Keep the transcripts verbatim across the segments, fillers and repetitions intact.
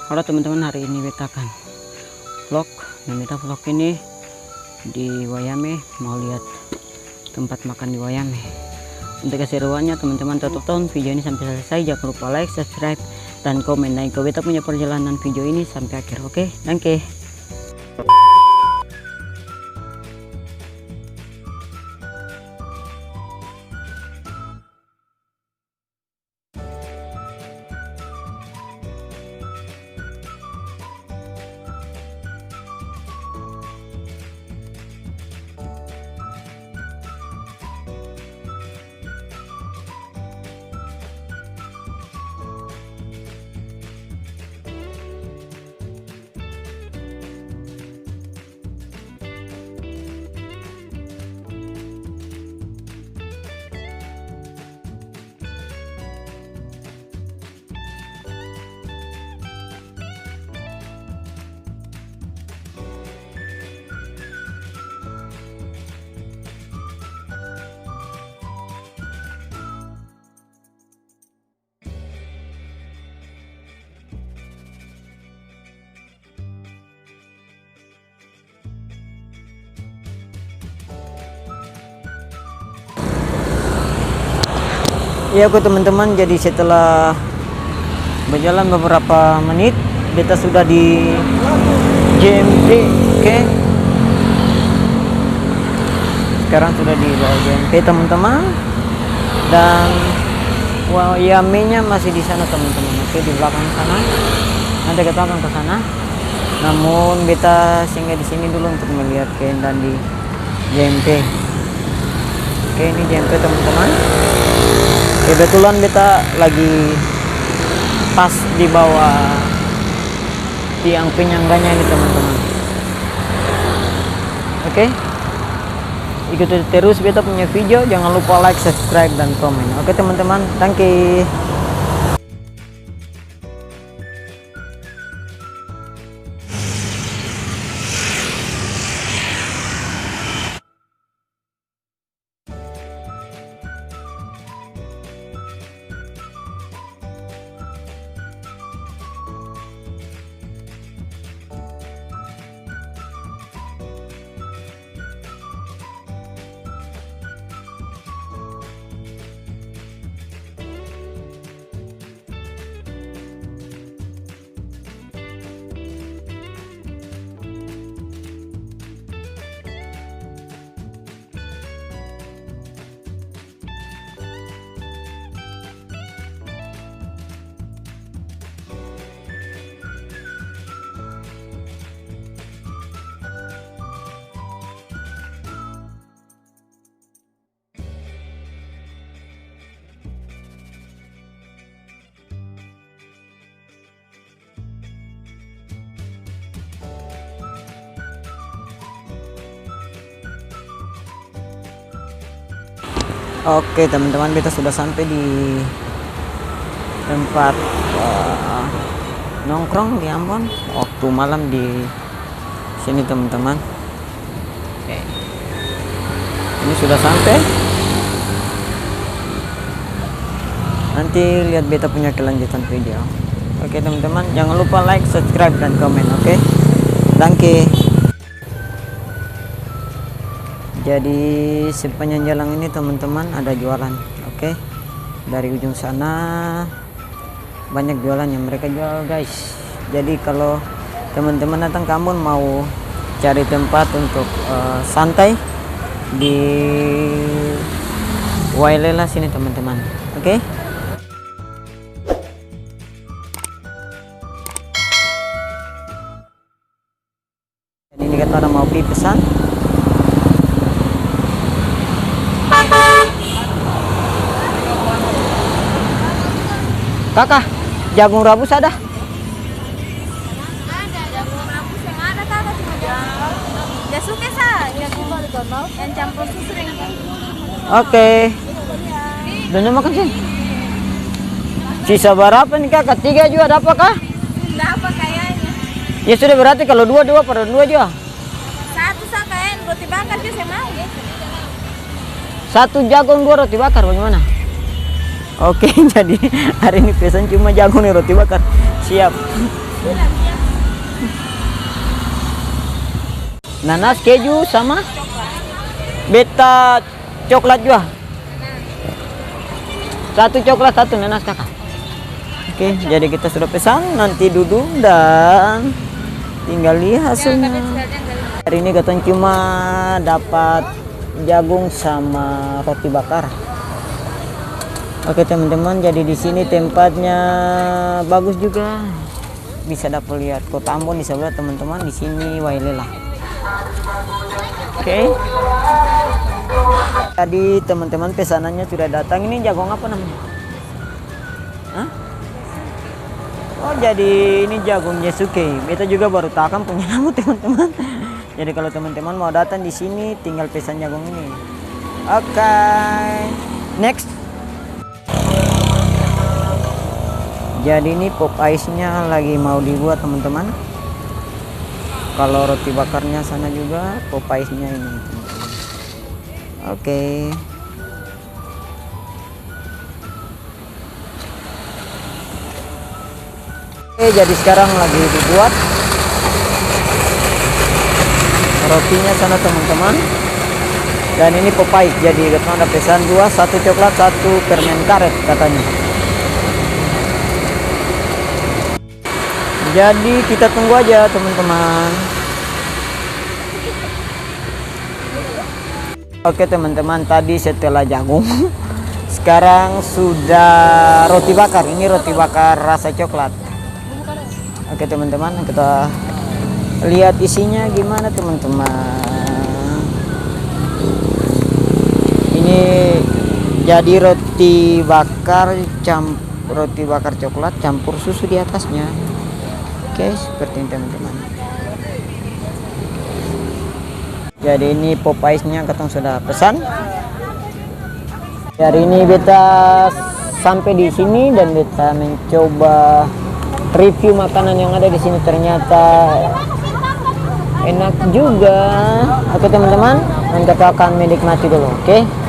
Halo teman-teman, hari ini beta akan vlog, dan beta vlog ini di Wayame, mau lihat tempat makan di Wayame. Untuk keseruannya, teman-teman tetap tonton video ini sampai selesai. Jangan lupa like, subscribe, dan komen. Dan ikuti beta punya perjalanan video ini sampai akhir, oke? Danke. Iya, oke, teman-teman, jadi setelah berjalan beberapa menit, beta sudah di J M P, oke. Sekarang sudah di bawah J M P, teman-teman. Dan Wayamenya masih di sana, teman-teman. Oke, di belakang sana. Nanti kita akan ke sana. Namun beta singgah di sini dulu untuk melihat keindahan di J M P. Oke, ini J M P, teman-teman. Kebetulan beta lagi pas di bawah tiang penyangganya ini, teman-teman. Oke. Ikuti terus beta punya video, jangan lupa like, subscribe, dan komen. Oke, teman-teman, danke. Oke, teman-teman, beta sudah sampai di tempat, eh, nongkrong di Ambon waktu malam di sini, teman-teman. Oke. Ini sudah sampai. Nanti lihat beta punya kelanjutan video. Oke, teman-teman, jangan lupa like, subscribe, dan komen, oke? Danke. Jadi, sepanjang jalan ini, teman-teman, ada jualan, oke? Dari ujung sana, banyak jualan yang mereka jual, guys. Jadi, kalau teman-teman datang ke Ambon mau cari tempat untuk, eh, santai di Wailela sini, teman-teman. Oke? Dan ini katong ada mau pi pesan. Kaka, jagung rabus ada? Ada, jagung rabus yang ada, Kaka, cuma jagung. Ya, suka sa, jagung yang campur susu deng. Oke. Dong makan sini. Sisa barapa ni, Kaka? Tiga jua dapa ka? Dapa kayanya. Ya sudah, berarti kalo dua, dua par dua jua. Satu sa kayanya, roti bakar jua se mau. Satu jagong, dua roti bakar, bagaimana? Oke, jadi hari ini pesan cuma jagong deng roti bakar. Siap. Nanas, keju, sama? Beta coklat jua. Satu coklat, satu nanas, kaka. Oke, jadi kita sudah pesan, nanti duduk dan tinggal lihat hasilnya. Hari ini katong cuma dapat jagung sama roti bakar. Oke, teman-teman, jadi di sini tempatnya bagus juga. Bisa dapa lihat Kota Ambon di sebelah, teman-teman. Di sini Wailela. Oke. Tadi teman-teman pesanannya sudah datang. Ini jagung apa namanya? Hah? Oh, jadi ini jagung Yesuke. Beta juga baru tahu kan punya nama, teman-teman. Jadi kalau teman-teman mau datang di sini, tinggal pesan jagung ini. Oke. Next. Jadi ini pop ice-nya lagi mau dibuat, teman-teman. Kalau roti bakarnya sana juga, pop ice-nya ini, teman-teman. Oke. Oke, jadi sekarang lagi dibuat rotinya sana, teman-teman. Dan ini pop ice, jadi katong ada pesan dua, satu coklat, satu permen karet katanya. Jadi kita tunggu aja, teman-teman. Oke, teman-teman, tadi setelah jagung, sekarang sudah roti bakar. Ini roti bakar rasa coklat. Oke, teman-teman, kita lihat isinya gimana, teman-teman. Ini jadi roti bakar cam-, roti bakar coklat campur susu di atasnya. Oke, seperti ini, teman-teman. Jadi ini pop ice-nya katong sudah pesan. Hari ini beta sampe di sini dan beta mencoba review makanan yang ada di sini, ternyata enak juga. Oke, teman-teman, nanti kita akan menikmati dulu, oke?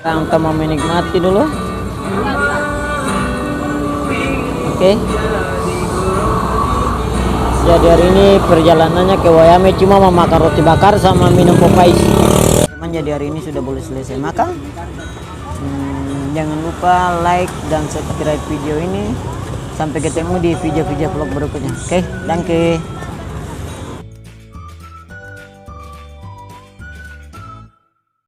Yang kita mau menikmati dulu. Oke. Jadi hari ini perjalanannya ke Wayame cuma mau makan roti bakar sama minum pop ice. Teman, jadi hari ini sudah boleh selesai makan. Hmm, jangan lupa like dan subscribe video ini. Sampai ketemu di video-video vlog berikutnya. Oke, danke.